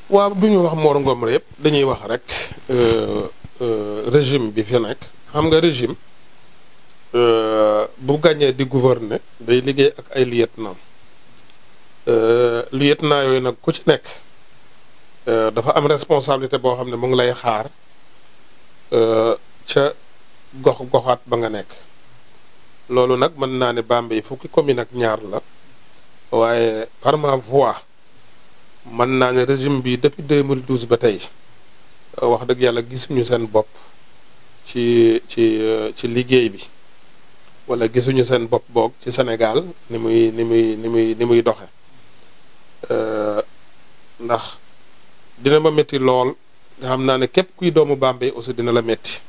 waaw du ñu wax Mor Ngom yëpp dañuy wax rek régime bi fi nekk xam nga régime bu gàññee di gouverner day liggéey ak ay lieutenant lieutenant yooyu nag ku ci nekk dafa am responsabilité boo xam ne mu ngi lay xaar ca goxaat ba nga nekk loolu nag mën naa ne Bambey fukki commune ak ñaar la waaye par ma voix mën naa ne régime bi depuis 2012 ba tey wax dëgg yàlla gisuñu seen bopp ci liggéey bi wala gisuñu seen bopp boog ci Sénégal ni muy doxe ndax dina ma métti lool nga xam naa ne képp kuy doomu Bambey aussi dina la métti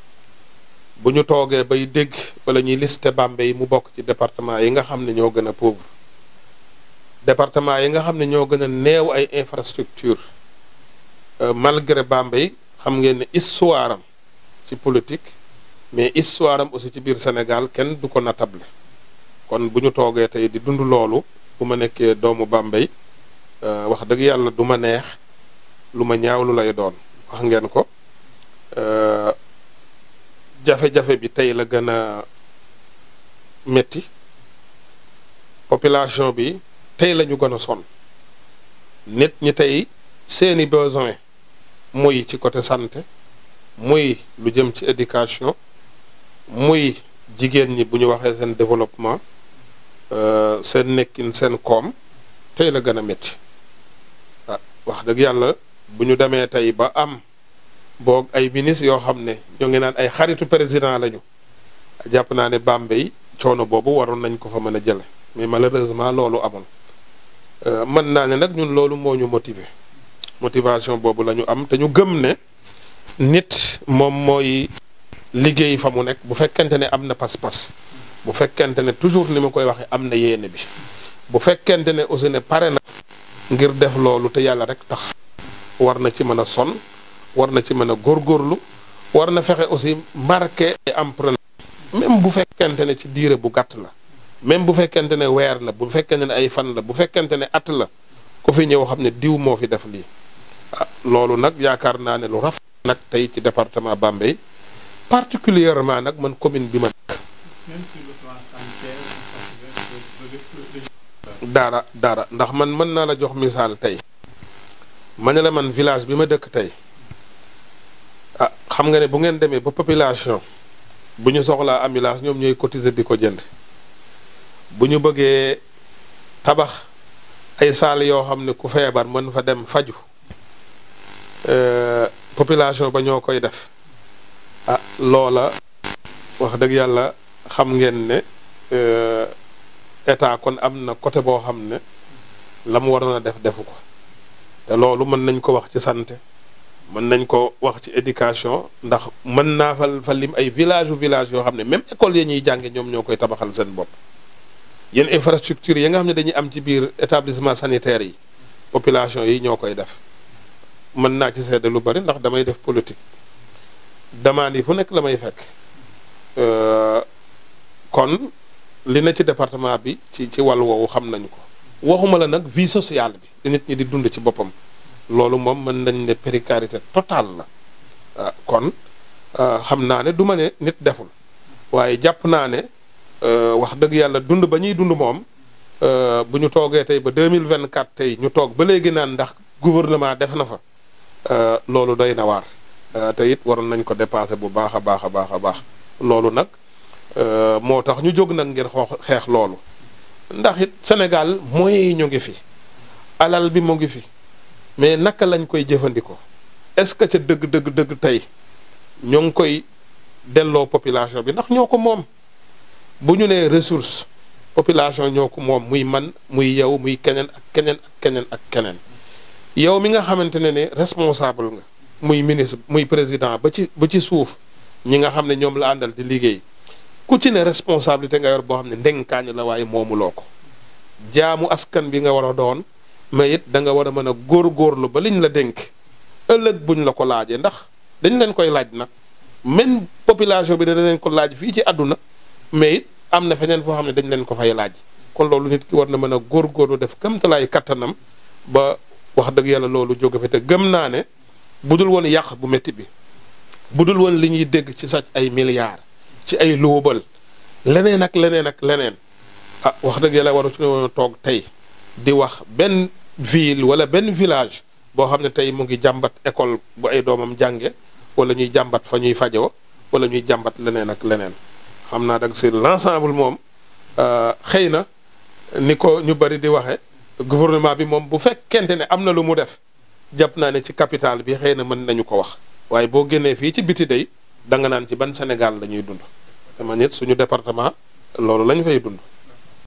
bu ñu toogee bay dégg wala ñuy listé Bambey mu bokk ci département yi nga xam ne ñoo gën a pauvre département yi nga xam ne ñoo gën a néew ay infrastructure malgré Bambey xam ngeen ne histoire am ci politique mais histoire am aussi ci biir Sénégal kenn du ko natable kon bu ñu toogee tey di dund loolu bu ma nekkee doomu Bambey wax dëgg yàlla du ma neex lu ma ñaawlu lay doon wax ngeen ko jafe-jafe bi tey la gën a metti population bi tey la ñu gën a sonn nit ñi tey seeni besoin muy ci côté santé muy lu jëm ci éducation muy jigéen ñi bu ñu waxee seen développement seen nekkin seen koom tey la gën a métti wax dëgg yàlla bu ñu demee tey ba am boog ay ministres yoo xam ne ñoo ngi naan ay xaritu président lañu jàpp naa ne Bambey coono boobu waroon nañ ko fa mën a jële mais malheureusement loolu amul mën naa ne nag ñun loolu moo ñu motivation boobu la ñu am te ñu gëm ne nit moom mooy liggéey fa mu nekk bu fekkente ne am na pas-pas bu fekkente ne toujours ni ma koy waxee am na yéene bi bu fekkente ne aussi ne pare na ngir def loolu te yàlla rek tax war na ci mën a sonn war na ci mën a góorgóorlu war na fexe aussi marqué et empreinte même bu fekkente ne ci diire bu gàtt la même bu fekkente ne weer la bu fekkente ne ay fan la bu fekkente ne at la ku fi ñëw xam ne diw moo fi def lii loolu nag yaakaar naa ne lu rafet nag tey ci département Bambey particulièrement nag man commune bi ma nekk dara ndax man mën naa la jox misaal tey ma ne la man village bi ma dëkk tey xam nga ne bu ngeen demee ba population bu ñu soxlaa ambulance ñoom ñooy cotiser di ko jënd bu ñu bëggee tabax ay saal yoo xam ne ku feebar mën fa dem faju population ba ñoo koy def loola wax dëgg yàlla xam ngeen ne état kon am na côté boo xam ne la mu waroon a def defu ko te loolu mën nañ ko wax ci santé mën nañ ko wax ci éducation ndax mën naa fa lim ay village yoo xam ne même école ya ñuy jànge ñoom ñoo koy tabaxal seen bopp yenn infrastructure yi nga xam ne dañuy am ci biir établissement sanitaire yi population yi ñoo koy def mën naa ci seede lu bari ndax damay def politique demande yi fu nekk la may fekk kon li na ci département bi ci wàllu woowu xam nañu ko waxuma la nag vie sociale bi nit ñi di dund ci boppam loolu moom mën nañ ne précarité totale la kon xam naa ne du ma ne nit deful waaye jàpp naa ne wax dëgg yàlla dund ba ñuy dund moom bu ñu toogee tey ba 2024 tey ñu toog ba léegi naan ndax gouvernement def na fa loolu doy na waar te it waroon nañ ko dépasser bu baax a baax loolu nag moo tax ñu jóg nag ngir xeex loolu ndax it Sénégal moyens yi ñu ngi fi alal bi mu ngi fi mais naka lañ koy jëfandikoo est-ce que ca dëgg tey ñoo ngi koy delloo population bi ndax ñoo ko moom bu ñu nee ressource population ñoo ko moom muy man muy yow muy keneen ak keneen yow mi nga xamante ne responsable nga muy ministre muy président ba ci suuf ñi nga xam ne ñoom la àndal di liggéey ku ci ne responsabilité nga yor boo xam ne ndenkaañ la waaye moomuloo ko jaamu askan bi nga war a doon mais it da nga war a mën a góorgóorlu ba liñ la dénk ëllëg buñ la ko laajee ndax dañ leen koy laaj nag même population bi dañ leen ko laaj fii ci àdduna mais it am na feneen foo xam ne dañ leen ko fay laaj kon loolu nit ki war na mën a góorgóorlu def kamtalaay kattanam ba wax dëgg yàlla loolu jóge fi te gëm naa ne budul woon yàq bu métti bi budul woon li ñuy dégg ci sàcc ay milliards ci ay luubal leneen ak leneen ak leneen wax dëgg yàlla waru ci woon toog tey di wax benn ville wala benn village boo xam ne tey mu ngi jàmbat école bu ay doomam jànge wala ñuy jàmbat fa ñuy fajoo wala ñuy jàmbat leneen ak leneen xam naa dag c'est l'ensemble moom xëy na ni ko ñu bari di waxe gouvernement bi moom bu fekkente ne am na lu mu def jàpp naa ne ci capital bi xëy na mën nañu ko wax waaye boo génnee fii ci biti day da nga naan ci ban Sénégal la ñuy dund dama nit suñu département loolu lañ fay dund